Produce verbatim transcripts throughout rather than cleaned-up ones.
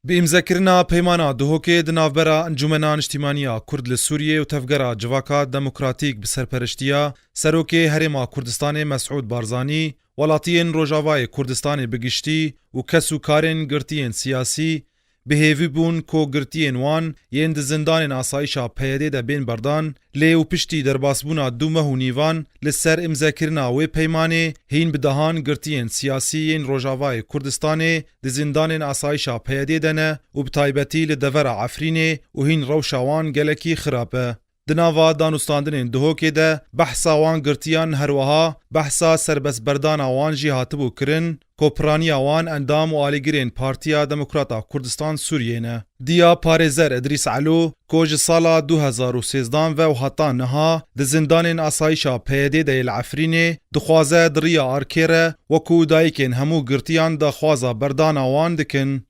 Bi îmzekirina peymana Duhokê di navbera Encûmena Niştîmaniya Kurd li Sûriyê û Tevgera Civaka Demokratîk bi serpereştiya Serokê Herêma Kurdistanê Mesûd Barzanî, welatiyên Rojavayê Kurdistanê bi giştî û kes û karên girtiyên siyasî bi hêvî bûn ku girtiyên wan yên di zindanên asayişa P Y D'ê de bên berdan, lê û piştî derbasbûna du meh û nîvan li ser îmzekirina wê peymanê hîn bi dehan girtiyên siyasî yên Rojavayê Kurdistanê di zindanên asayişa P Y D'ê de ne û bi taybetî li devera Efrînê û hîn rewşa wan gelekî xirab e. Di nava danûstandinên Duhokê de behsa wan girtiyan, her wiha behsa serbestberdana wan jî hatibû kirin, ku piraniya wan endam û alîgirên Partiya Demokrata Kurdistan Sûriyê ne. Diya parêzer Idrîs Elo, ku ji sala du hezar û sêzdan ve û heta niha di zindanên asayişa P Y D'ê de yê li Efrînê, dixwaze di riya arkê re wekû dayikên hemû girtiyan daxwaza berdana wan dikin.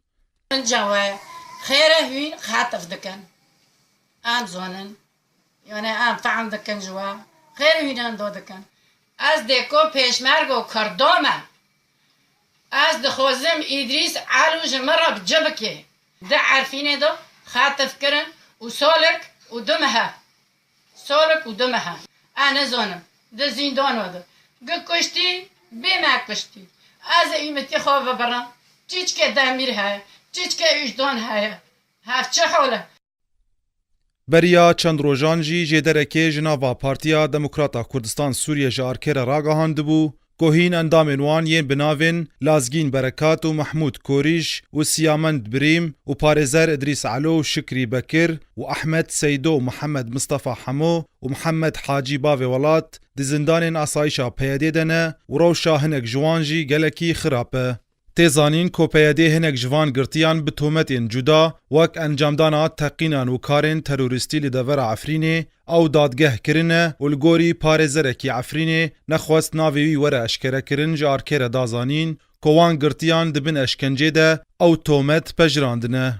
Inca we xêre hûn xetif dikin. Em zonin. Yani em fehm dikin ji we. Xêr hûn endo dikin. Ez dêko pêşmergo Kurdo me. Ez dixwazim Îdrîs Elo ji min re bi ci bike. Di Efrînê de xetif kirin û solik û du mehe. Solik û du mehe. Ez nizonim. Di zîndano de. Gi kuştî, bê me kuştî. Ez ê îmitî xwe bibirim. Çiçke demîr heye, çiçke ûjdan heye. Hev çi hol e? Beriya çend rojan jî jêderekê ji nava Partiya Demokrata Kurdistan Sûriye ji arkê re ragihandibû ku hîn endamên wan yên bi navên Lazgîn Berekat û Mehmûd Korîş û Siyamend Birîm û parêzer Idrîs Elo û Şikrî Bekir û Ehmed Seydo û Mihemed Mistefa Hemo û Mihemed Hacî Bavê Welat di zindanên asayişa P Y D'ê de ne û rewşa hinek ji wan jî gelekî xirab e. Tê zanîn ku P Y D hinek ji van girtiyan bi tometên cuda, wek encamdana teqînan û karên terorîstî li devera Efrînê, ew dadgeh kirine û li gorî parêzerekî Efrînê nexwest navê wî were eşkerekirin, ji arkê re da zanîn ku wan girtiyan di bin eşkencê de ew tomet pejirandine.